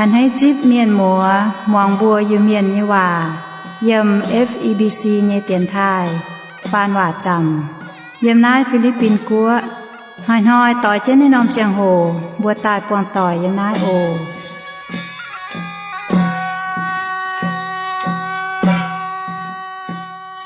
A'hneiv zipv mienh muoz muangx mbuo Iu-Mienh nyei waac yiem F E B C nyei dienx taaih faan waac zaamc, yiem naaiv Fi^li^bin Guoqv. Hnoi-hnoi doix jienv naaiv norm ziangh hoc mbuo daaih buangh doic yiem naaiv oc.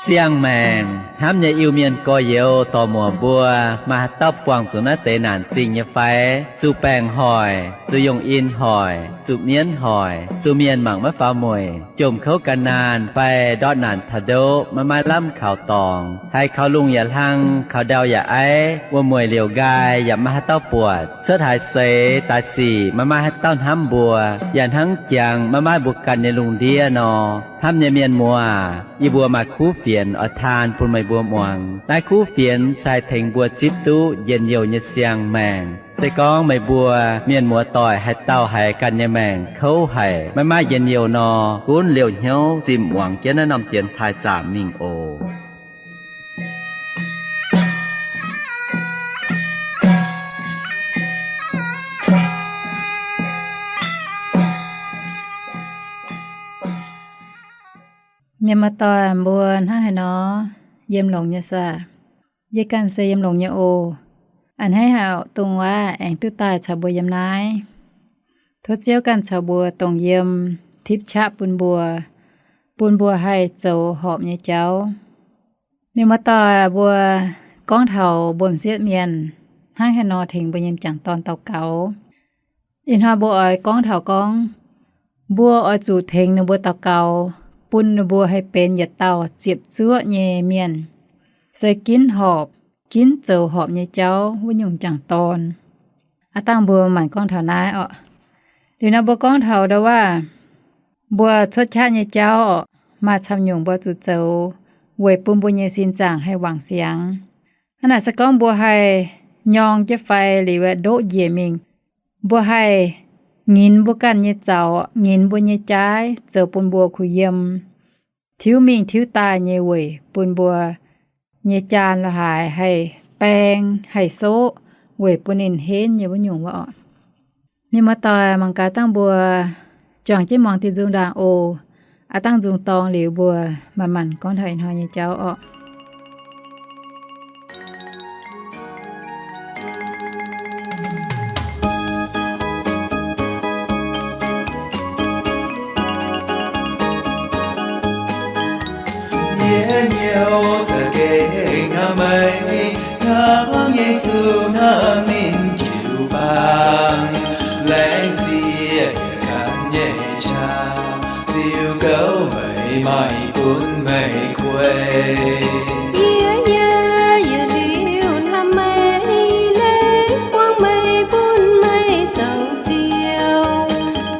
Siang-maengc hnamv nyei Iu-Mienh gorx-youz dorc-muoc mbuo, maaih haaix dauh buangh zuqc naaiv deix naanc zingh nyei fai? Zuqc baengc hoic, zuqc yungh in hoic, zuqc mienv hoic, zuqc mienh mangc maiv faaux mueic, jomc kouv gan naanh fai ndortv naanc taux ndoqv maiv maaih lamh kaux dorngx, haiz kaux lungh yaac hlang, kaux ndau yaac aiv, wuom-mueic liouc nqaai yaac maiv maaih haaix dauh buatc, cuotv haaix seix daaih sic maiv maaih haaix dauh hnamv mbuo, yaac hnangv jangx maiv maaih mbuo ganh nyei lungh ndiev nor. Hnamv nyei mienh muoz, yie mbuo maaih kuv fienx oix taan bun meih mbuo muangx. Naaiv kuv fienx se haih tengx mbuo zipv duqv njien-youh nyei siang-maengc. Se gorngv meih mbuo mienh muoz doic haaix dauh haiz ganh nyei maengc kouv haic, maiv maaih njien-youh nor, gunv liouh hnyouv zinh muangx jienv naaiv norm dienx taaih zaamc mingh oc. Mienh muoz-doic mbuo hnangv haaix nor, yiem longx nyei saah? Yie ganh se yiem longx nyei oc. A'hneiv haic dongh waac aengx duqv daaih caux mbuo yiem naaiv. Tov Ziouv ganh caux mbuo dongh yiem, tipv qaqv bun mbuo, bun mbuo haih zoux horpc nyei jauv. Mienh muoz-doic mbuo, gorngv taux mbuo m'sieqv mienh hnangv haaix nor tengx mbuo nyei m'jangc dorn daux gaux, ih hnoi mbuo oix gorngv taux gorngv mbuo oix zuqc tengx ninh mbuo daux gaux, bun ninh mbuo haih benx yietc dauh ziepc zuoqv nyei mienh, se ginv horpc, ginv zoux horpc nyei jauv wuov nyungc m'jangc dorn. Aav dangh mbuo maanc gorngv taux naaiv oc. Liuz nor mbuo gorngv taux ndau waac, mbuo cuotv qaqv nyei jauv oc, maaih camv nyungc mbuo zuqc zoux weic bun mbuo nyei sin zaangc haih wangc siangx. Hnangv naaic se gorngv mbuo haih nyorng jienv fai liuz aeqv, ndoqv njiec mingh, mbuo haih nginx mbuo ganh nyei zaux, nginx mbuo nyei jaaiv zoux bun mbuo kuh yiem, tiuv mingh tiuv daaih nyei weic bun mbuo nyei jaan la'haaix haih baeng haih soqv weic bun ninh henv nyei wuov nyungc wuov oc. Mienh muoz-doic, mangc gaax dangh mbuo juangc jienv muangx diuh nzung ndaangc oc. Aav dangh nzung dorng liuz mbuo manc-manc gorngv taux ih hnoi nyei jauv orqc. Yie hnyouv za'gengh hnamv meih, hnamv Yesu, hnamv ninh jiu-baang. Laengz zingh yie ganh nyei qaqv, ziux gouv meih, maaih bun meih kuei. Yie, yie, yietc liuz hnamv meih, laengz buangv meih, bun meih zoux Ziouv.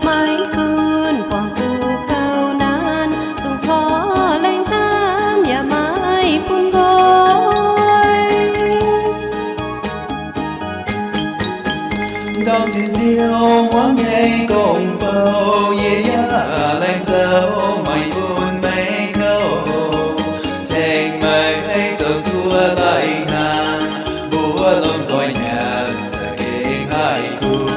Maiv gunv buangh zuqc kouv naanc, zungv corc laengz hnamv yaac maaih bun nqoi. Ndorm zinh Ziouv hmuangv nyei gong-bou, yie yaac laengz zoux maaih bun meih kouv. Tengx meih zoux zuov lai hnaangx, mbuo lomh nzoih nyanc za'gengh haih kuv.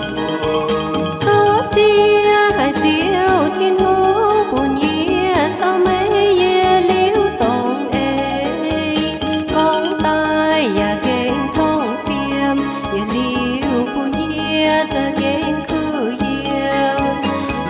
Tov Ziouv, haiz Ziouv Tin-Hungh, bun yie caux meih yietc liuz dongh eix. Gorngv daaih yaac gengh tongh fiem, yietc liuz bun yie za'gengh kuh yiem.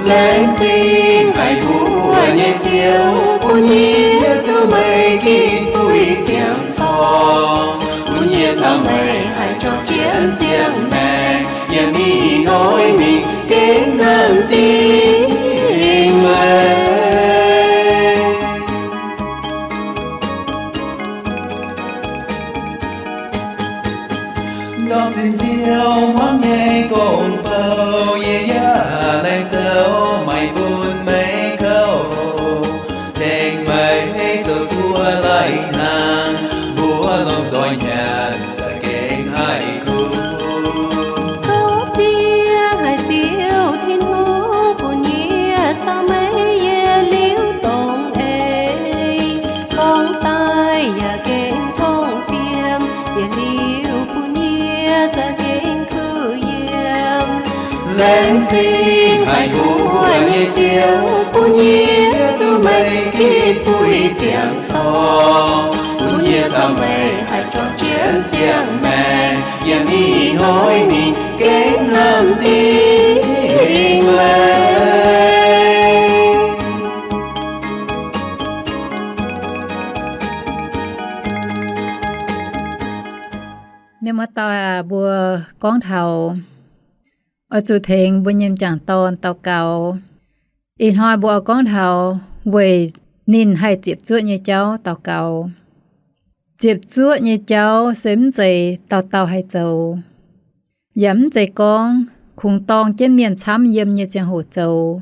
Laengz zingh haic mbuo nyei Ziouv, bun yie duqv meih gitv buix ziangx corng, bun yie caux meih haih juangc jienv ziangh maengc, yaac mingh hnoi mingh gengh hnangv dingh leiz. Ndorm zinh Ziouv hmuangv nyei gong-bou, yie yaac laengz zoux maaih bun meih kouv. Tengx meih zoux zuov lai hnaangx, mbuo lomh nzoih nyanc za'gengh Cingx haiz mbuo nyei Ziouv, bun yie duqv meih gitv buix ziangx sorng, bun yie caux meih haih juangc jienv ziangh maengc, yiem ih hnoi mingh gengh hnamv dingc meih. Mienh muoz-doic aac, mbuo gorngv taux oix zuqc tengx mbuo nyei m'jangc dorn daux gaux. Ih hnoi mbuo oix gorngv taux weic ninh haih ziepc zuoqv nyei jauv daux gaux. Ziepc zuoqv nyei jauv se mv zeiz dauh dauh haih zoux, yaac mv zeiz gorngv kungx dorng jienv mienh camv yiem nyei ziangh hoc zoux.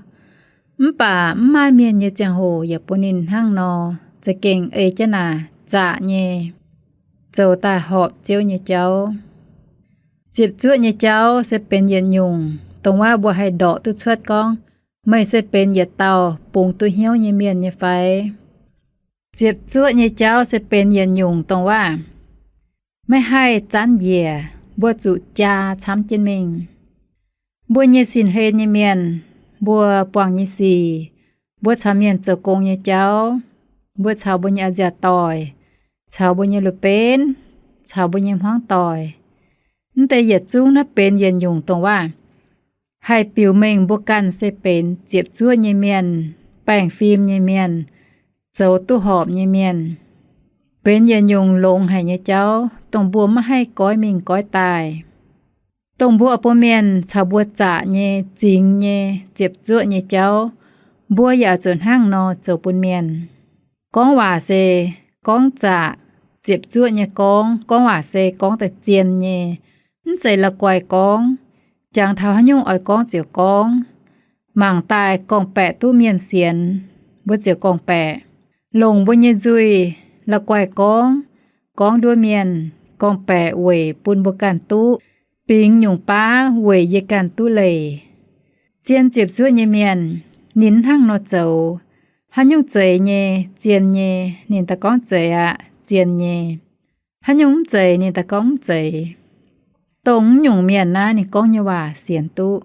Mv baac mv maaih mienh nyei ziangh hoc yaac bun ninh hnangv nor za'gengh ei jienv naaic zaqc nyei zoux daaih horpc Ziouv nyei jauv. Ziepc zuoqv nyei jauv se benx yietc nyungc dongh waac mbuo haih ndorqc duqv cuotv gorngv meih se benx yietc dauh bungx duqv hnyouv nyei mienh nyei fai. Ziepc zuoqv nyei jauv se benx yietc nyungc dongh waac maiv haih zanv njiec, mbuo zuqc jaa camv jienv mingh. Mbuo nyei sin-hlen nyei mienh, mbuo buangh nyei sic, mbuo caux mienh zoux gong nyei jauv, mbuo caux mbuo nyei a'nziaauc doic, caux mbuo nyei loz-benv, caux mbuo nyei hmuangv doic, mv deix yietc zungv naaiv benx yietc nyungc dongh waac haih biux mengh mbuo ganh se benx ziepc zuoqv nyei mienh, baengh fim nyei mienh, zoux duqv horpc nyei mienh, benx yietc nyungc longx haic nyei jauv dongh mbuo maiv haih goiv mingh goiv daaih. Dongh mbuo bun mienh caux mbuo zaqc nyei, zingx nyei, ziepc zuoqv nyei jauv, mbuo yaac zuqc hnangv nor zoux bun mienh. Gorngv waac se gorngv zaqc, ziepc zuoqv nyei gorngv. Gorngv waac se gorngv daaih zien nyei, mv zeiz la'guaih gorngv. Jangx taux haaix nyungc oix gorngv ziouc gorngv. Mangc daaih gorngv-baeqc duqv mienh sienx, mbuo ziouc gorngv-baeqc. Longc mbuo nyei nzuih la'guaih gorngv, gorngv nduov mienh, gorngv-baeqc weic bun mbuo ganh duqv bingx nyungc baav weic yie ganh duqv leih. Zien ziepc zuoqv nyei mienh, ninh hnangv nor zoux. Haaix nyungc zeiz nyei, zien nyei, ninh daaih gorngv zeiz aqv, zien nyei. Haaix nyungc mv zeiz, ninh daaih gorngv mv zeiz. Dongh mv nyungc mienh naaiv ninh gorngv nyei waac sienx duqv.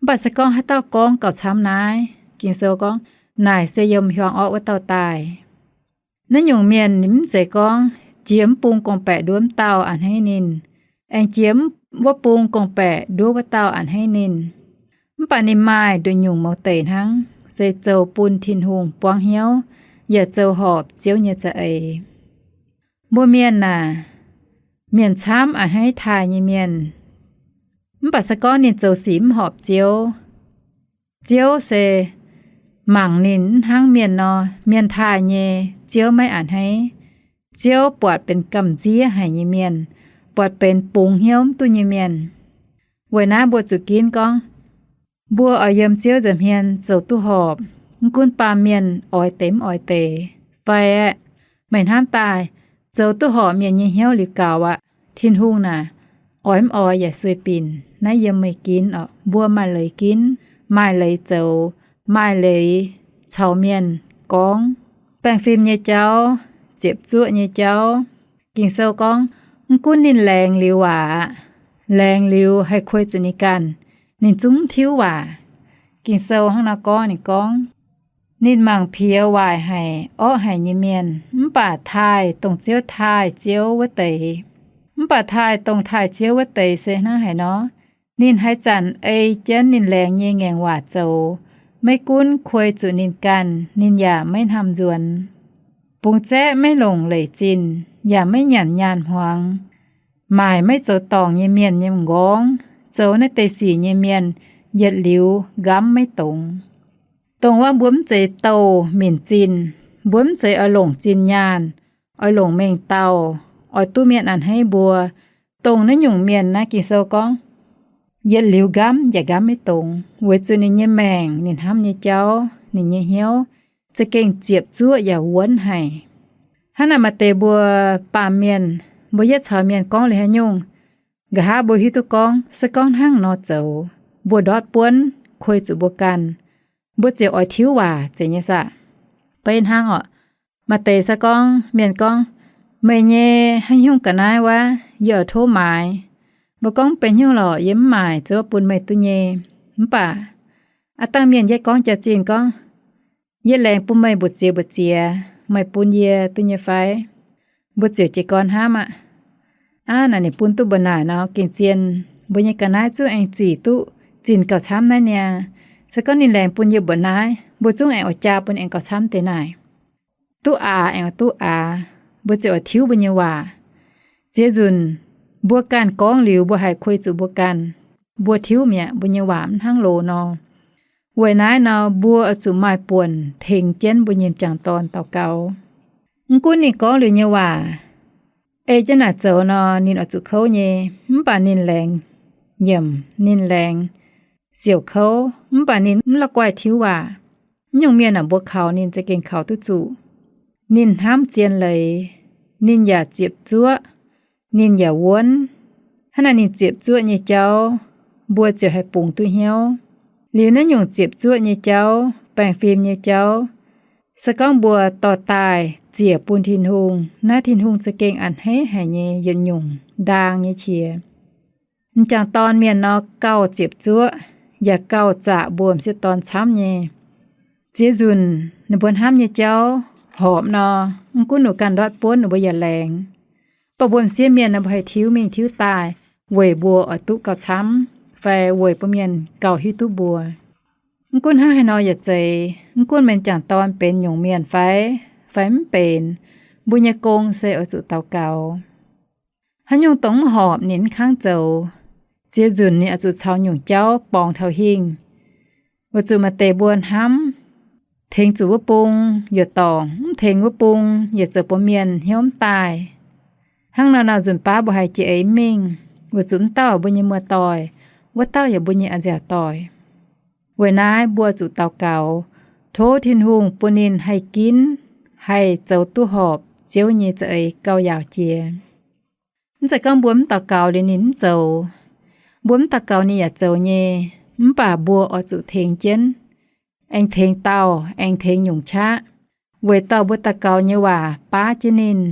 Mv baac se gorngv haaix dauh gorngv gauh camv naaiv, Ging-Sou gorngv, naaic se yiem hiuang orqv wuov dauh daaih. Naaiv nyungc mienh ninh mv zeiz gorngv jiex mv bung gorngv-baeqc nduov wuov dauh a'hneiv ninh, aengx jiex wuov bung gorngv-baeqc nduov wuov dauh a'hneiv ninh. Mv baac ninh maaih nduqc nyungc mouz deic hnangv, se zoux bun Tin-Hungh buangv hnyouv, yaac zoux horpc Ziouv nyei za'eix. Mbuo mienh aac, mienh camv a'hneiv taaih nyei mienh. Mv baac se gorngv ninh zoux sic mv horpc Ziouv, Ziouv se mangc ninh mv hnangv mienh nor. Mienh taaih nyei, Ziouv maiv a'hneiv. Ziouv buatc benx gamh nziev haic nyei mienh, buatc benx bungx hnyouv mv duqv nyei mienh. Weic naaiv mbuo zuqc ginv gorngv, mbuo oix yiem Ziouv nza'hmien zoux duqv horpc, mv gunv baamh mienh oix deix mv oix deix fai aeqv, meih hnamv daaih zoux duqv horpc mienh nyei hnyouv liuz gaux aqv. Tin-Hungh naaic, oix mv oix yaac sueih binc. Naaiv yiem meih ginv oc. Mbuo maaih leiz ginv, maaih leiz zoux, maaih leiz caux mienh gorngv. Baengh fim nyei jauv, ziepc zuoqv nyei jauv, Ging-Sou gorngv, mv gunv ninh laengz liuz waac, laengz liuz haih kuei zuqc ninh ganh, ninh zungv mv tiuv waac. Ging-Sou hnangv nor gorngv, ninh gorngv, ninh mangc piex waaic haic, orqv haic nyei mienh, mv baac taaih dongh Ziouv taaih Ziouv wuov deix. Mv baac taaih dongh taaih Ziouv wuov deix se hnangv haaix nor? Ninh haaix zanc ei jienv ninh laengz nyei ngaengc waac zoux, maiv gunv kuei zuqc ninh ganh, ninh yaac maiv hnamv nzuonx. Bungx zaeqv maiv longc leic zinh, yaac maiv nyanc nyaanh hmuangx. Maaic maiv zoux dorngc nyei mienh nyei m'nqorngv, zoux naaiv deix sic nyei mienh yietc liuz nqamv maiv dongz. Dongh wuov mbuo mv zeiz douh minc zinh, mbuo mv zeiz oix longc zinh nyaanh, oix longc mengh dauh, oix duqv mienh a'hneiv mbuo. Dongh naaiv nyungc mienh naaiv Ging-Sou gorngv, yietc liuz nqamv yaac nqamv maiv dongz, weic zuqc ninh nyei maengc, ninh hnamv nyei jauv, ninh nyei hnyouv za'gengh ziepc zuoqv yaac wuonv haic. Hnangv naaic maaih deix mbuo baamh mienh, mbuo yietv caux mienh gorngv liuz haaix nyungc, nqa'haav mbuo hiuv duqv gorngv se gorngv hnangv nor zoux, mbuo ndortv buonv kuei zuqc mbuo ganh, mbuo ziouc oix tiuv waac zeiz nyei saah? Beiv hnangv oc, maaih deix se gorngv mienh gorngv, meih nyei haaix nyungc ga'naaiv wuov, yie oix tov maaiz. Mbuo gorngv, benx nyungc lorqc, yie mv maaic, zuov bun meih duqv nyei. Mv baac aav dangh mienh yie gorngv jaax-zinh gorngv, yie laengz bun meih mbu'ziex mbu'ziex, meih bun yie duqv nyei fai? Mbuo ziouc jiez gorn hnamv aqv. Aav, naaic ninh bun duqv mbu'naaic nor gengh zien, mbuo nyei ga'naaiv zungv aengx zic duqv zinh gauh camv naaiv niaa. Se gorngv ninh laengz bun yie mbu'naaiv, mbuo zungv aengx oix jaa bun aengx gauh camv deix naaic. Duqv aax aengx duqv aax, mbuo ziouc oix tiuv mbuo nyei waac. Ziex nzunc mbuo ganh gorngv liuz, mbuo haih kuei zuqc mbuo ganh. Mbuo tiuv mi'aqv, mbuo nyei waac mv hnangv loz nor. Weic naaiv nor, mbuo oix zuqc maaih buonc tengx jienv mbuo nyei m'jangc dorn daux gaux. Mv gunv ninh gorngv liuz nyei waac ei jienv naaic zoux nor, ninh oix zuqc kouv nyei. Mv baac ninh laengz nyiemc, ninh laengz siouc kouv, mv baac ninh mv la'guaih tiuv waac. Mv nyungc mienh aah, mbuo kaux ninh za'gengh kaux duqv zuqc. Ninh hnamv zien leiz, ninh yaac ziepc zuoqv, ninh yaac wuonv. Hnangv naaic ninh ziepc zuoqv nyei jauv, mbuo ziouc haih bungx duqv hnyouv. Liuz naaiv nyungc ziepc zuoqv nyei jauv, baengh fim nyei jauv, se gorngv mbuo dorh daaih ziec bun Tin-Hungh, naaiv Tin-Hungh za'gengh a'hneiv haic nyei yietc nyungc ndaang nyei qiex. M'jangc dorn mienh nor gauh ziepc zuoqv yaac gauh zaqc mbuo m'sieqv dorn camv nyei. Ziex nzunc ninh mbuo hnamv nyei jauv horpc nor, mv gunv ninh ganh ndortv buonv ninh mbuo yaac laengz. Mv baac mbuo m'sieqv mienh nor mbuo haih tiuv mingh tiuv daaih weic mbuo oix duqv gauh camv fai weic bun mienh gauh hiuv duqv mbuo. Mv gunv hnangv haaix nor yaac zeiz, mv gunv m'jangc dorn benx nyungc mienh fai, fai mv benx, mbuo nyei gong se oix zuqc daux gaux. Haaix nyungc dongh mv horpc ninh mv kangv zoux, ziex nzunc ninh oix zuqc caux nyungc jauv borngz taux hingh. Weic zuqc maaih deix mbuo hnamv tengx zuqc wuov bung yaac dorngc, mv tengx wuov bung yaac zoux bun mienh hnyouv mv daaih. Hnangv nor, nzunc baav mbuo haiz jiex eix mv mingh, weic zuqc mv dauh mbuo nyei muoz-doic, wuov dauh yaac mbuo nyei a'nziaauc doic. Weic naaiv mbuo zuqc daux gaux, tov Tin-Hungh bun ninh haih ginv, haih zoux duqv horpc Ziouv nyei za'eix gauh yaauc jiex. Mv zeiz gorngv mbuo mv daux gaux liuz ninh mv zoux. Mbuo mv daux gaux ninh yaac zoux nyei, mv baac mbuo oix zuqc tengx jienv, aengx tengx dauh, aengx tengx nyungc qaqv, weic dorh mbuo daux gaux nyei waac baav jienv ninh.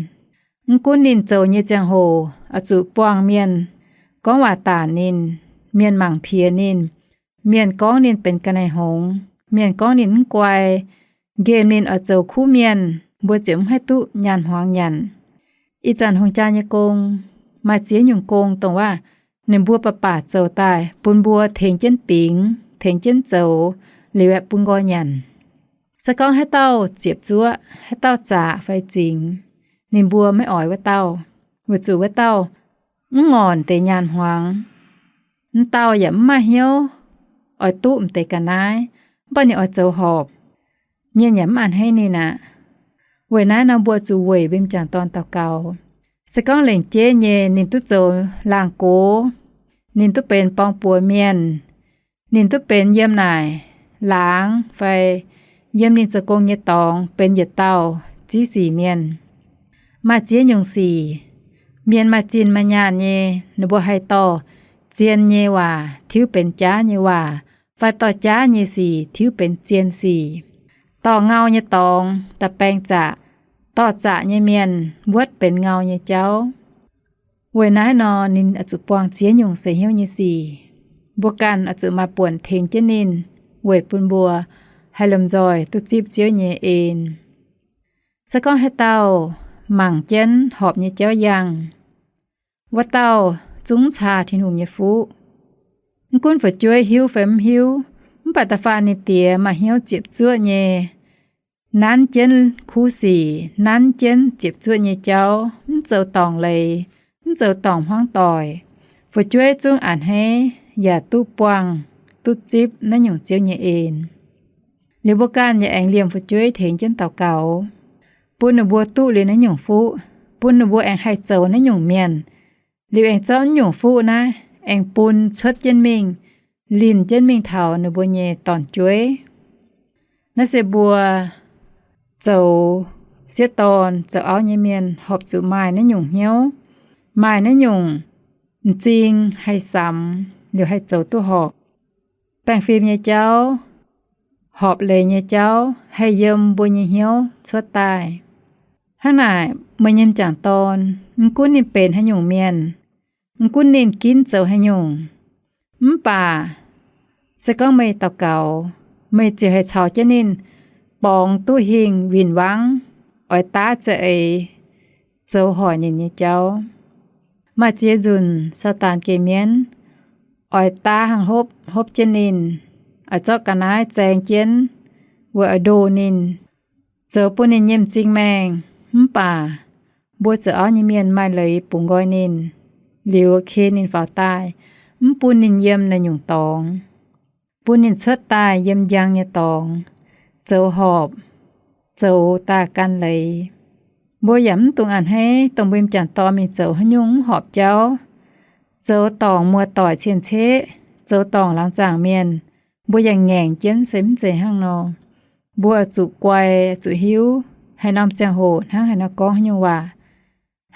Mv gunv ninh zoux nyei ziangh hoc oix zuqc buangh mienh gorngv waac daanc ninh, mienh mangc piex ninh, mienh gorngv ninh benx ga'naaiv-hngongx, mienh gorngv ninh mv guai, nqemh ninh oix zoux kuv mienh, mbuo ziouc mv haih duqv nyaanh hmuangx nyanc. Ih zanc hungh jaa nyei gong, maaih ziex nyungc gong dongh waac ninh mbuo baac baac zoux daaih bun mbuo tengx jienv bingx, tengx jienv zoux, liuz aeqv, bun nqoi nyanc. Se gorngv haaix dauh ziepc zuoqv, haaix dauh zaqc fai zingx, ninh mbuo maiv oix wuov dauh, weic zuqc wuov dauh mv ngorc deix nyaanh hmuangx. M'dauh yaac mv maaih hnyouv oix duqv m'deix ga'naaiv, mv baac ninh oix zoux horpc, mienh yaac mv a'hneiv ninh aqv. Weic naaiv nor mbuo zuqc weic mbuo m'jangc dorn daux gaux. Se gorngv lengc jeiv nyei ninh duqv zoux laangz gox, ninh duqv benx borng-buoz mienh, ninh duqv benx yiem naaic laangz fai yiem ninh zoux gong nyei dorngx benx yietc dauh ziv sic mienh. Maaih ziex nyungc sic, mienh maaih zinh maaih nyaanh nyei, ninh mbuo haih dorh zien nyei waac tiuv benx jaav nyei waac, fai dorh jaav nyei sic tiuv benx zien sic, dorh ngau nyei dorngx da'baeng zaqc, dorh zaqc nyei mienh wuotv benx ngau nyei jauv. Weic naaiv nor ninh oix zuqc buangh ziex nyungc seix hnyouv nyei sic. Mbuo ganh oix zuqc maaih buonc tengx jienv ninh, weic bun mbuo haih lomh nzoih duqv zipv Ziouv nyei en. Se gorngv haaix dauh mangc jienv horpc nyei jauv yangh, wuov dauh zungv caa Tin-Hungh nyei fuqv. Mv gunv fu'jueiv hiuv fai mv hiuv, mv baac da'faanh ninh diex maaih hnyouv ziepc zuoqv nyei, nanv jienv kuv sic, nanv jienv ziepc zuoqv nyei jauv, mv zoux dorngc leiz, mv zoux dorngc hmuangv doic, fu'jueiv zungv a'hneiv yaac duqv buangh, duqv zipv naaiv nyungc Ziouv nyei en. Liuz mbuo ganh yaac aengx liemh fu'jueiv tengx jienv daux gaux, bun ninh mbuo duqv liuz naaiv nyungc fuqv, bun ninh mbuo aengx haih zoux naaiv nyungc mienh. Liuz aengx zorqv naaiv nyungc fuqv naaiv aengx bun cuotv jienv mingh, linh jienv mingh taux ninh mbuo nyei dorn-jueiv. Naaiv se mbuo zoux sieqv dorn zoux auv nyei mienh horpc zuqc maaih naaiv nyungc hnyouv, maaih naaiv nyungc m'zing haih samx liuz haih zoux duqv horpc. Baengh fim nyei jauv, horpc leiz nyei jauv haih yiem mbuo nyei hnyouv cuotv daaih. Hnangv naaic, meih nyei m'jangc dorn, mv gunv ninh benx haaix nyungc mienh, mv gunv ninh ginv zoux haaix nyungc, mv baac Se gorngv meih daux gaux, meih ziouc haih caux jienv ninh borngz duqv hingh win-wangv, oix daav za'eix zoux hoic ninh nyei jauv. Maaih ziex nzunc Saadaan geh mienv oix daav hnangv hopv, hopv jienv ninh, oix zorqv ga'naaiv zaeng jienv, weic oix ndoh ninh, zoux bun ninh nyei m'zing maengh. Mv baac mbuo zoux auv nyei mienh maaih leiz bungx nqoi ninh, liuz ken ninh faaux daaih, mv bun ninh yiem naaiv nyungc dorngx, bun ninh cuotv daaih yiem njang nyei dorngx, zoux horpc, zoux daaih gan leiz. Mbuo yaac mv dungx a'hneiv dongh mbuo m'jangc dorn mingh zoux haaix nyungc mv horpc jauv, zoux dorngc muoz-doic cien-ceqv, zoux dorngc laangz zaangc mienh, mbuo yaac ngaengc jienv se mv zeiz hnangv nor. Mbuo zuqc guai, zuqc hiuv haaix norm ziangh hoc hnangv haaix nor gorngv haaix nyungc waac.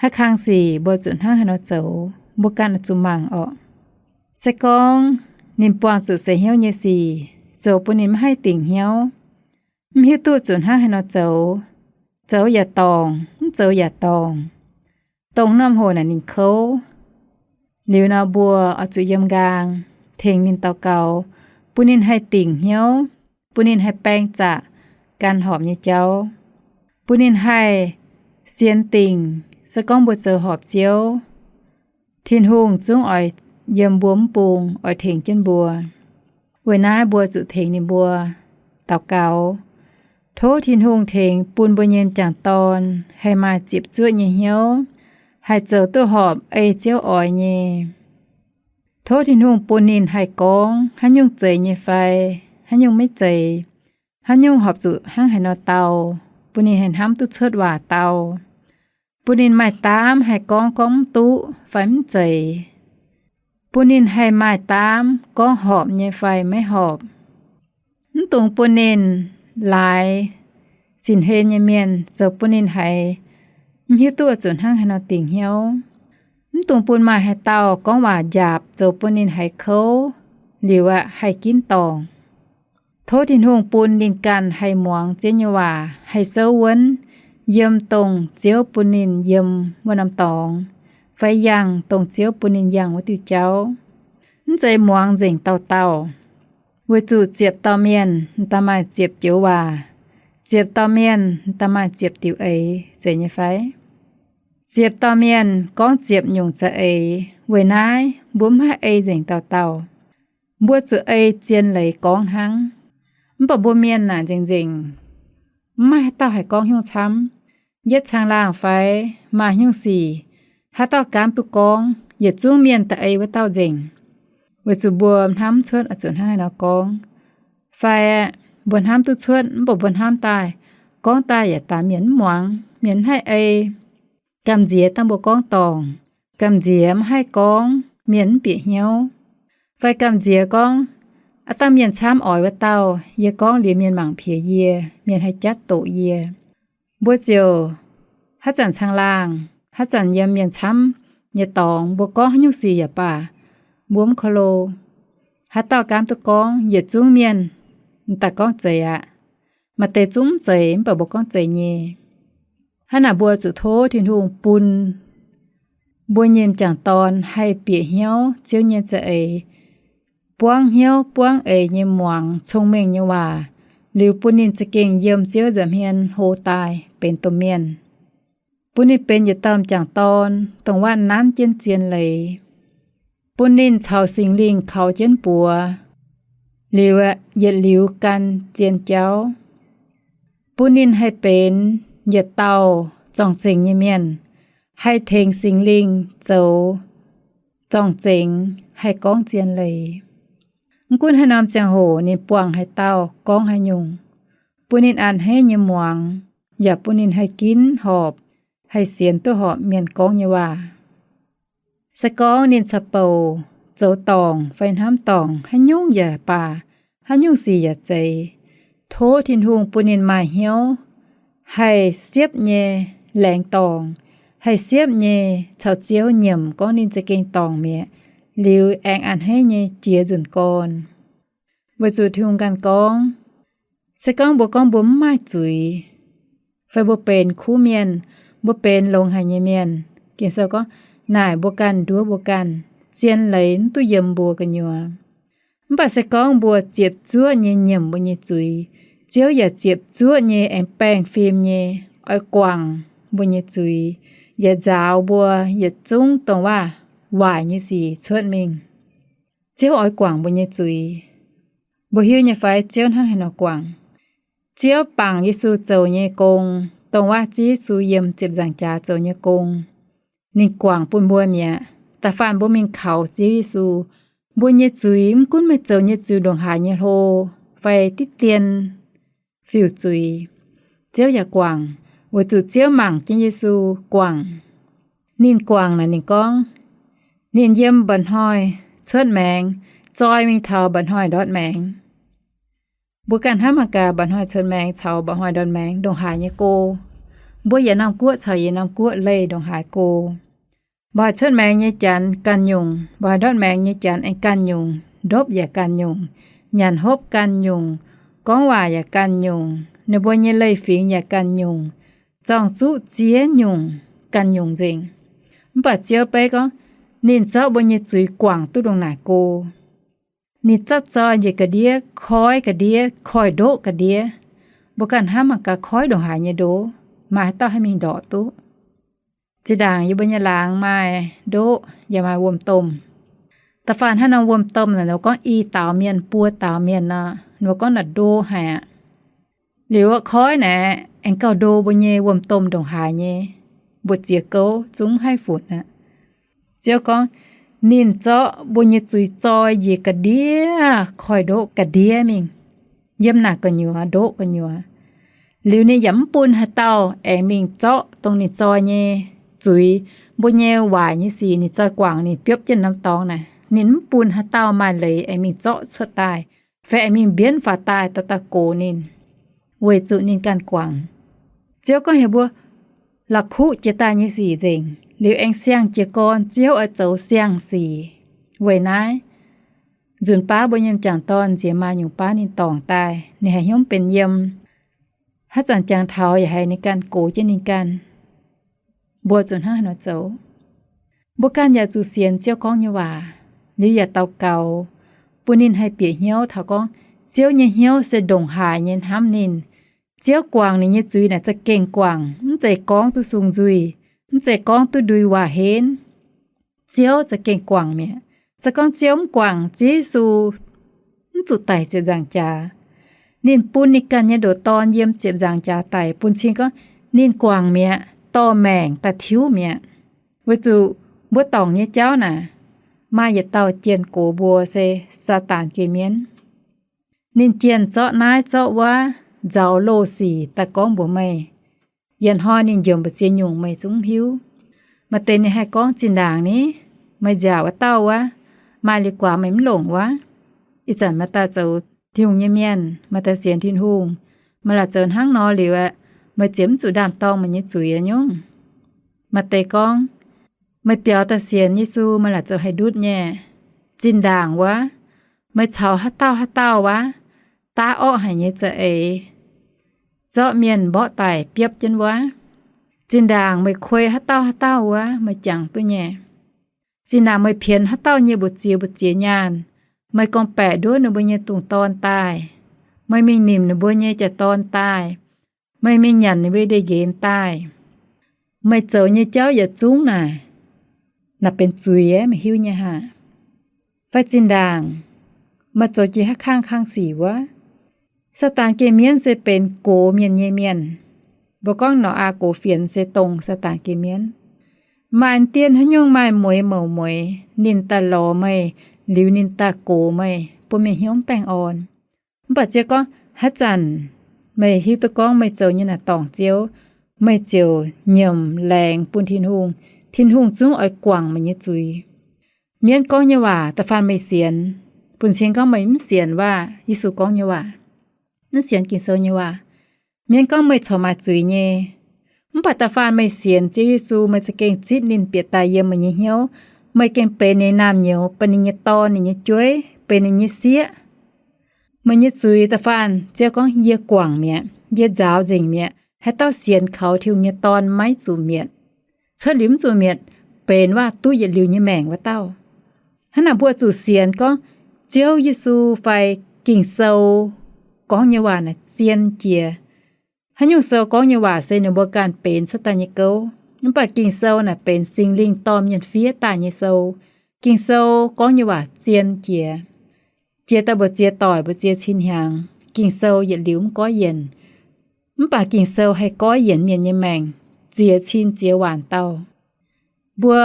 Haaix kang sic mbuo zuqc hnangv haaix nor zoux, mbuo ganh zuqc mangc orqc. Se gorngv ninh buangh zuqc seix hnyouv nyei sic, zoux bun ninh maiv haih dingc hnyouv, mv hiuv duqv zuqc hnangv haaix nor zoux, zoux yaac dorngc, mv zoux yaac dorngc, dongh norm hoc naaic ninh kouv, liuz nor mbuo oix zuqc yiem nqaang tengx ninh daux gaux, bun ninh haih dingc hnyouv, bun ninh haih baeng zaqc gan horpc nyei jauv, bun ninh haih sienx dingc se gorngv mbuo zoux horpc Ziouv, Tin-Hungh zungv oix yiem mbuo mv bung, oix tengx jienv mbuo. Weic naaiv mbuo zuqc tengx ninh mbuo daux gaux, tov Tin-Hungh tengx bun mbuo nyei m'jangc dorn haih maaih ziepc zuoqv nyei hnyouv, haih zoux duqv horpc ei Ziouv oix nyei. Tov Tin-Hungh bun ninh haih gorngv haaix nyungc zeiz nyei fai haaix nyungc maiv zeiz, haaix nyungc horpc zuqc hnangv haaix nor dau, bun ninh haih hnamv duqv cuotv waac dau, bun ninh maaih daamv haih gorngv gorngv mv duqv fai mv zeiz, bun ninh haih maaih daamv gorngv horpc nyei fai maiv horpc. Mv dungx bun ninh laaix sin-hlen nyei mienh zoux bun ninh haiz mv hiuv duqv zuqc hnangv haaix nor dingc hnyouv. Mv dungx bun maaih haaix dauh gorngv waac njaapc zoux bun ninh haiz kouv, liuz aqv haih ginv dorngc. Tov Tin-Hungh bun ninh ganh haih muangx Ziouv nyei waac, haih souv wuonv yiem dongh Ziouv bun ninh yiem wuov norm dorngx, fai yangh dongh Ziouv bun ninh yangh wuov diuh jauv. Mv zeiz muangx nzengc dauh dauh. Weic zuqc ziepc dauh mienh m'daaih maaih ziepc joux waac, ziepc dauh mienh m'daaih maaih ziepc diuc eix, zeiz nyei fai? Ziepc dauh mienh gorngv ziepc nyungc za'eix. Weic naaiv mbuo mv haih ei nzengc dauh dauh. Mbuo zuqc ei zien leiz gorngv hnangv. Mv baac mbuo mienh naaic nzengc-nzengc, mv maaih haaix dauh haih gorngv haaix nyungc camv. Yietv caangh laangh fai maaih haaix nyungc sic, haaix dauh gaamv duqv gorngv, yietc zungv mienh da'ei wuov dauh nzengc. Weic zuqc mbuo hnamv cuotv oix zuqc hnangv haaix nor gorngv, fai mbuo hnamv duqv cuotv mv baac mbuo hnamv daaih, gorngv daaih yaac daaih mienh mv muangx, mienh mv haih ei. Gamh nziex dangh mbuo gorngv dorngc, gamh nziex mv haih gorngv, mienh mv bieqc hnyouv. Fai gamh nziex gorngv, aav dangh mienh camv oix wuov dauh, yie gorngv liuz mienh mangc piex yie, mienh haih jatv doqc yie. Mbuo ziouc haaix zanc caangh laangh, haaix zanc yiem mienh camv nyei dorngx, mbuo gorngv haaix nyungc sic yaac baac, mbuo mv ko lo. Haaix dauh gaamv duqv gorngv, yietc zungv mienh m'daaih gorngv zeiz aqv. Maaih deix zungv mv zeiz, mv baac mbuo gorngv zeiz nyei. Hnangv naaic mbuo zuqc tov Tin-Hungh bun mbuo nyei m'jangc dorn haih bieqc hnyouv Ziouv nyei za'eix, buangv hnyouv buangv eix nyei muangx cong-mengh nyei waac, liuz bun ninh za'gengh yiem Ziouv nza'hmien hlo daaih benx domh mienh. Bun ninh benx yietc dauh m'jangc dorn, dongh waac nanv jienv zien leiz. Bun ninh caux Singx Lingh kaux jienv buoz, liuz yietc liuz gan zien jauv. Bun ninh haih benx yietc dauh zorng-zengx nyei mienh, haih tengx Singx Lingh zoux zorng-zengx, haih gorngv zien leiz. Mv gunv haaix norm ziangh hoc ninh buangh haaix dauh gorngv haaix nyungc, bun ninh a'hneiv nyei muangx, yaac bun ninh haih ginv horpc, haih sienx duqv horpc mienh gorngv nyei waac. Se gorngv ninh caux bouc zoux dorngc fai hnamv dorngc haaix nyungc yaac baac, haaix nyungc sic yaac zeiz, tov Tin-Hungh bun ninh maaih hnyouv haih siepv nyei laengz dorngc, haih siepv nyei caux Ziouv nyiemc gorngv ninh za'gengh dorngc mi'aqv, liuz aengx a'hneiv nyei jiex nzunc gorn. Weic zuqc Tin-Hungh ganh gorngv, se gorngv mbuo gorngv mbuo mv maaih zuiz, fai mbuo benx kuv mienh, mbuo benx longx haic nyei mienh, Ging-Sou gorngv, naaic mbuo ganh nduov mbuo ganh, zien leiz mv duqv yiem mbuo gu'nyuoz. Mv baac se gorngv mbuo ziepc zuoqv nyei nyiemc mbuo nyei zuiz, Ziouv yaac ziepc zuoqv nyei aengx baengh fim nyei oix guangc mbuo nyei zuiz, yaac nzaaux mbuo yietc zungv dongh waac-waaic nyei sic cuotv mingh. Ziouv oix guangc mbuo nyei zuiz. Mbuo hiuv nyei fai Ziouv hnangv haaix nor guangc? Ziouv bangc Yesu zoux nyei gong, dongh waac Ziouv Yesu yiem ziepc nzaangc jaax zoux nyei gong, ninh guangc bun mbuo mi'aqv. Da'faanh mbuo mingh kaux Ziouv Yesu, mbuo nyei zuiz mv gunv meih zoux nyei zuiz ndongc haaix nyei hlo fai diqv dien fiuv zuiz, Ziouv yaac guangc, weic zuqc Ziouv mangc jienv Yesu guangc. Ninh guangc naaic ninh gorngv, ninh yiem mba'hnoi cuotv maengx zoi mingh taux mba'hnoi ndortv maengx. Mbuo ganh hnamv mangc gaax, mba'hnoi cuotv maengx caux mba'hnoi ndortv maengx ndongc haaix nyei go. Mbuo yietc norm guoqv caux yietc norm guoqv leih ndongc haaix go. Mba'hnoi cuotv maengx nyei janx ganh nyungc, mba'hnoi ndortv maengx nyei janx aengx ganh nyungc, ndopv yaac ganh nyungc, nyanc hopv ganh nyungc, gorngv waac yaac ganh nyungc, ninh mbuo nyei leiz-fingx yaac ganh nyungc, zorng-zuqv ziex nyungc, ganh nyungc nzengc. Mv baac Ziouv beiv gorngv, ninh zorqv mbuo nyei zuiz guangc duqv ndongc naaic go. Ninh zorqv zoi njiec ga'ndiev, koiv ga'ndiev, koiv-ndoqv ga'ndiev. Mbuo ganh hnamv mangc gaax, koiv ndongc haaix nyei ndo, maaih haaix dauh haih mingh ndorqc duqv? Zinh ndaangc yie mbuo nyei laangz maaih ndoqv yaac maaih wuom-domh. Da'faanh haaix norm wuom-domh naaic, gorngv i daaux mienh, buo daaux mienh nor, ninh mbuo gorngv naaic ndo haic aqv. Liuz koiv naaic aengx gauh ndo mbuo nyei wuom-domh ndongc haaix nyei, mbu'ziex gouv zungv haih funx aqv. Ziouv gorngv, ninh zorqv mbuo nyei zuiz zoi njiec ga'ndiev, koiv-ndoqv ga'ndiev mingh, yiem naaic gu'nyuoz, ndoqv gu'nyuoz. Liuz ninh yaac mv bun haaix dauh aengx mingh zorqv dongh ninh zoi nyei zuiz, mbuo nyei waaic nyei sic ninh zoi guangc ninh biopv jienv norm dorngx naaic, ninh mv bun haaix dauh maaih leiz aengx mingh zorqv cuotv daaih, fai aengx mingh mbienv faaux daaih dauh dauh gox ninh, weic zuqc ninh ganh guangc. Ziouv gorngv heuc mbuo la'kuqv jiex daaih nyei sic nzengc, liuz aengx siang jiez gorn Ziouv oix zoux siang-sic. Weic naaiv, nzunc baav mbuo nyei m'jangc dorn nziex maaih nyungc baav ninh dorngc daaih, ninh haiz hnyouv benx yiem. Haaix zanc jangx taux yaac haiz ninh ganh gox jienv ninh ganh. Mbuo zuqc hnangv haaix nor zoux? Mbuo ganh yaac zuqc sienx Ziouv gorngv nyei waac, liuz yaac daux gaux bun ninh haih bieqc hnyouv taux gorngv Ziouv nyei hnyouv se ndongc haaix nyei hnamv ninh. Ziouv guangc ninh nyei zuiz naaic za'gengh guangc, mv zeiz gorngv duqv sung nzuih, mv zeiz gorngv duqv ndui waac-henv. Ziouv za'gengh guangc mi'aqv. Se gorngv Ziouv mv guangc, Ziouv Yesu mv zuqc daic ziepc nzaangc jaax. Ninh bun ninh ganh nyei ndoqc Dorn yiem ziepc nzaangc jaax daic bun cing gorngv ninh guangc mi'aqv, dorh maengc daaih tiuv mi'aqv. Weic zuqc mbuo dorngc nyei jauv naaic, maaih yietc dauh jienh gox mbuo se Saadaan geh mienv. Ninh jienh zorqv naaiv zorqv wuov, nzaaux loz-sic daaih gorngv mbuox meih. Yietc hnoi ninh njoux mbu'ziex nyungc meih zungv mv hiuv. Maaih deix ninh haih gorngv, zinh ndaangc ni, meih nziaauc wuov dauh wuov, maaih liuz guaax meih mv longc wuov. Ih zanc meih daaih zoux Tin-Hungh nyei mienh, meih daaih sienx Tin-Hungh, meih laaic zoux hnangv nor liuz aeqv, meih ziouc mv zuqc ndaam-dorng meih nyei zuiz nyungc. Maaih deix gorngv, meih biaux daaih sienx Yesu meih laaic zoux haih ndutv nyei. Zinh ndaangc wuov, meih caux haaix dauh haaix dauh wuov, daav orqv haic nyei za'eix, zorqv mienh mborqv daic biopv jienv wuov. Zinh ndaangc meih kuei haaix dauh haaix dauh wuov, meih jangx duqv nyei. Zinh ndaangc meih pienx haaix dauh nyei mbu'ziex mbu'ziex nyaanh, meih gorngv-baeqc nduov ninh mbuo nyei dungz dorn daaih, meih mingh nimc ninh mbuo nyei jaax dorn daaih, meih mingh nyanc ninh mbuo ndeic-nqenx daaih, meih zoux nyei jauv yietc zungv naaic, naaic benx zuiz, meih hiuv nyei haah? Fai zinh ndaangc meih zoux jiex haaix kang kang sic wuov? Saadaan geh mienv se benx gox mienh nyei mienh. Mbuo gorngv Noyaa gox fienx se dongh Saadaan geh mienv. Maaih dien haaix nyungc maaih mueix mouc mueix, ninh daaih lorz meih, liuz ninh daaih gox meih, bun meih hnyouv mv baengh orn. Mv baac Ziouv gorngv, haaix zanc meih hiuv duqv gorngv meih zoux nyei naaic dorngc Ziouv, meih ziouc nyiemc laengz bun Tin-Hungh, Tin-Hungh zungv oix guangc meih nyei zuiz. Mienv gorngv nyei waac da'faanh meih sienx, bun cing gorngv meih mv sienx waac Yesu gorngv nyei waac, mv sienx Ging-Sou nyei waac. Mienv gorngv meih corc maaih zuiz nyei. Mv baac da'faanh meih sienx Ziouv Yesu, meih za'gengh zipv ninh bieqc daaih yiem meih nyei hnyouv, meih gengh benx ninh naamh nyouz, benx ninh nyei dorn, ninh nyei jueiv, benx ninh nyei sieqv. Meih nyei zuiz da'faanh Ziouv gorngv yie guangc mi'aqv, yie nzaaux nzengc mi'aqv. Haaix dauh sienx kaux Tin-Hungh nyei Dorn maiv zuqc mietc. Cuotv liuz mv zuqc mietc, benx waac-duqv yietc liuz nyei maengc wuov dauh. Hnangv naaic mbuo zuqc sienx gorngv Ziouv Yesu fai Ging-Sou gorngv nyei waac naaic zien jiex. Haaix nyungc sou gorngv nyei waac se ninh mbuo ganh benx cuotv daaih nyei gouv. Mv baac Ging-Sou naaic benx Singx Lingh dorh mienh fiev daaih nyei sou. Ging-Sou gorngv nyei waac zien jiex. Jiex daaih mbu'ziex doic, mbu'ziex cin hnyangx, Ging-Sou yietc liuz mv goiv yienc. Mv baac Ging-Sou haih goiv yienc mienh nyei maengc ziex cin ziex waanc dauh. Mbuo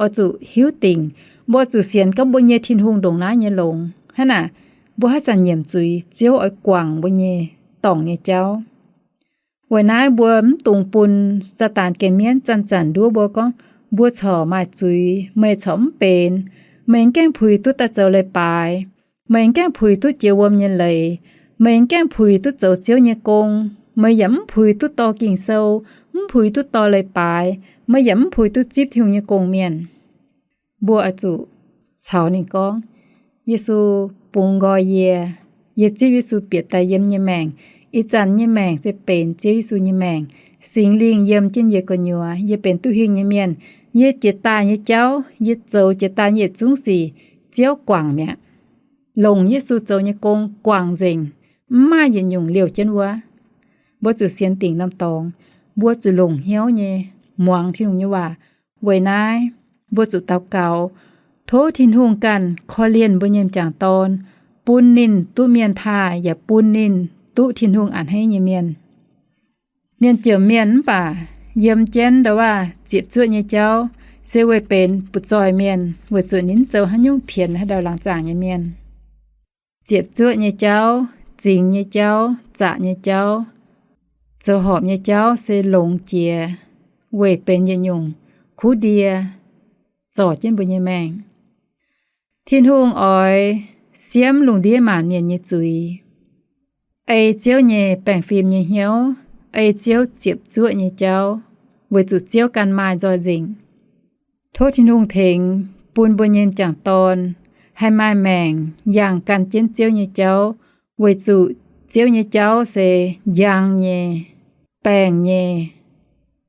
oix zuqc hiuv dingc, mbuo oix zuqc sienx gorngv mbuo nyei Tin-Hungh ndongc naaiv nyei longx. Hnangv naaic, mbuo haaix zanc nyiemc zuiz, Ziouv oix guangc mbuo nyei dorngc nyei jauv. Weic naaiv mbuo mv dungx bun Saadaan gengh mienv zanc-zanc nduov mbuo gorngv, mbuo corc maaih zuiz, meih corc mv benx. Meih mv gaengh puix duqv daaih zoux leiz-baaix. Meih mv gaengh puix duqv jiex wuom nyei leiz. Meih mv gaengh puix duqv zoux Ziouv nyei gong. Meih yaac mv puix duqv dorh Ging-Sou, mv puix duqv dorh leiz-baaix. Meih yaac mv puix duqv zipv Tin-Hungh nyei gong-mienh. Mbuo oix zuqc caux ninh gorngv, Yesu, bungx nqoi yie. Yie zipv Yesu bieqc daaih yiem nyei maengc. Ih zanc nyei maengc se benx Ziouv Yesu nyei maengc. Singx Lingh yiem jienv yie gu'nyuoz. Yie benx duqv hingh nyei mienh. Yie jiex daaih nyei jauv, yie zoux jiex daaih nyei yietc zungv sic, Ziouv guangc mi'aqv. Longc Yesu zoux nyei gong guangc nzengc, mv maaih yietc nyungc liouh jienv wuov. Mbuo zuqc sienx dingc norm dorngx. Mbuo zuqc longc hnyouv nyei muangx Tin-Hungh nyei waac. Weic naaiv, mbuo zuqc daux gaux, tov Tin-Hungh ganh korv-lienh mbuo nyei m'jangc dorn, bun ninh duqv mienh taaih yaac bun ninh duqv Tin-Hungh a'hneiv nyei mienh. Mienh jomc mienh mv baac yiem jienv ndau-waav ziepc zuoqv nyei jauv se weic benx butv-zoih mienh, weic zuqc ninh mv zoux haaix nyungc pienx haaix dauh laangz zaangc nyei mienh. Ziepc zuoqv nyei jauv, zingx nyei jauv, zaqc nyei jauv, zoux horpc nyei jauv se longx jiex weic benx yietc nyungc kuv ndie zorc jienv mbuo nyei maengc. Tin-Hungh oix siemv lungh ndiev maanc mienh nyei zuiz, ei Ziouv nyei baengh fim nyei hnyouv, ei Ziouv ziepc zuoqv nyei jauv, weic zuqc Ziouv ganh maaih nzoih nzengc. Tov Tin-Hungh tengx bun mbuo nyei m'jangc dorn haih maaih maengc yangh gan jienv Ziouv nyei jauv, weic zuqc Ziouv nyei jauv se njang nyei, baengh nyei,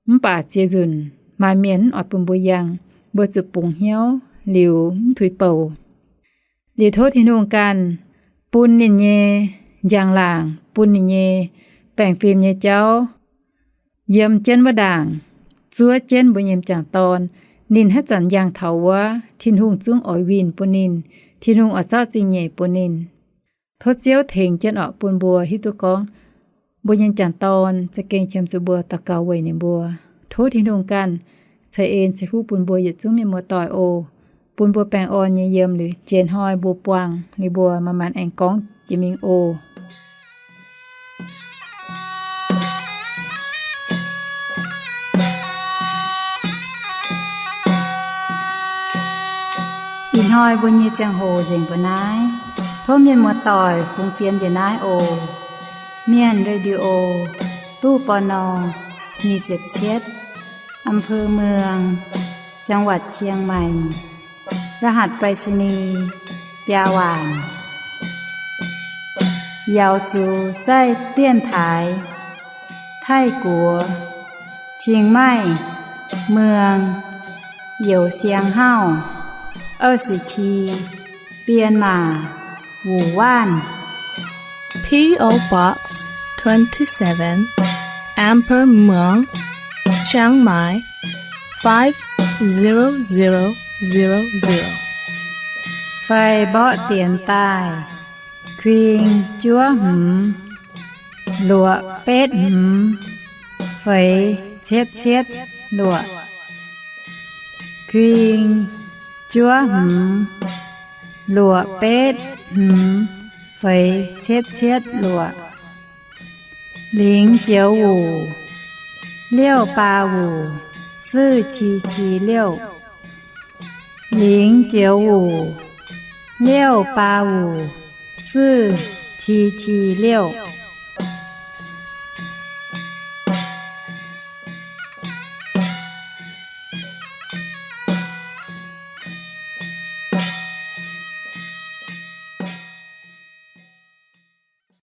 mv baac ziex nzunc maaih mienh mv oix bun mbuo yangh, mbuo zuqc bungx hnyouv liuz mv tuix bouc. Liuz tov Tin-Hungh ganh bun ninh nyei njang-laangc, bun ninh nyei baengh fim nyei jauv yiem jienv wuov ndaangc, zuov jienv mbuo nyei m'jangc dorn. Ninh haaix zanc yangh taux wuov, Tin-Hungh zungv oix winh bun ninh. Tin-Hungh oix zorqv zingh nyeic bun ninh. Tov Ziouv tengx jienv oc, bun mbuo hiuv duqv gorngv mbuo nyei m'jangc dorn za'gengh qiemx zuqc mbuo daux gaux weic ninh mbuo. Tov Tin-Hungh ganh ceix en ceix fuqv bun mbuo yietc zungv mienh muoz-doic oc. Bun mbuo baengh orn nyei yiem liuz, jiex hnoi mbuo buangh liuz mbuo manc-manc aengx gorngv jiex mingh oc. Ih hnoi mbuo nyei ziangh hoc nzengc mbuo naaiv. Tov mienh muoz-doic fungx fienx njiec naaiv oc. Mienh Radio, ตู้ ปณ. nyic ziepc cietv, อำเภอเมือง จังหวัดเชียงใหม่ รหัสไปรษณีย์ biaa waanc. 瑶族在电台 Taiv-Guoqv, Chiang Mai, เมือง Youz Siang Hauv, 二十七, Bienh Maac, Wuoc Waanv. P O Box twenty-seven, Amber Muang, Chiang Mai, five zero zero zero zero. Fai mborqv dienx daaih, kuing juov hmz, luoqc betv hmz, feix cietv cietv luoqc. Kuing juov hmz, luoqc betv hmz, feix cietv cietv luoqc. 零九五 六八五 四七七六. 零九五 六八五 四七七六.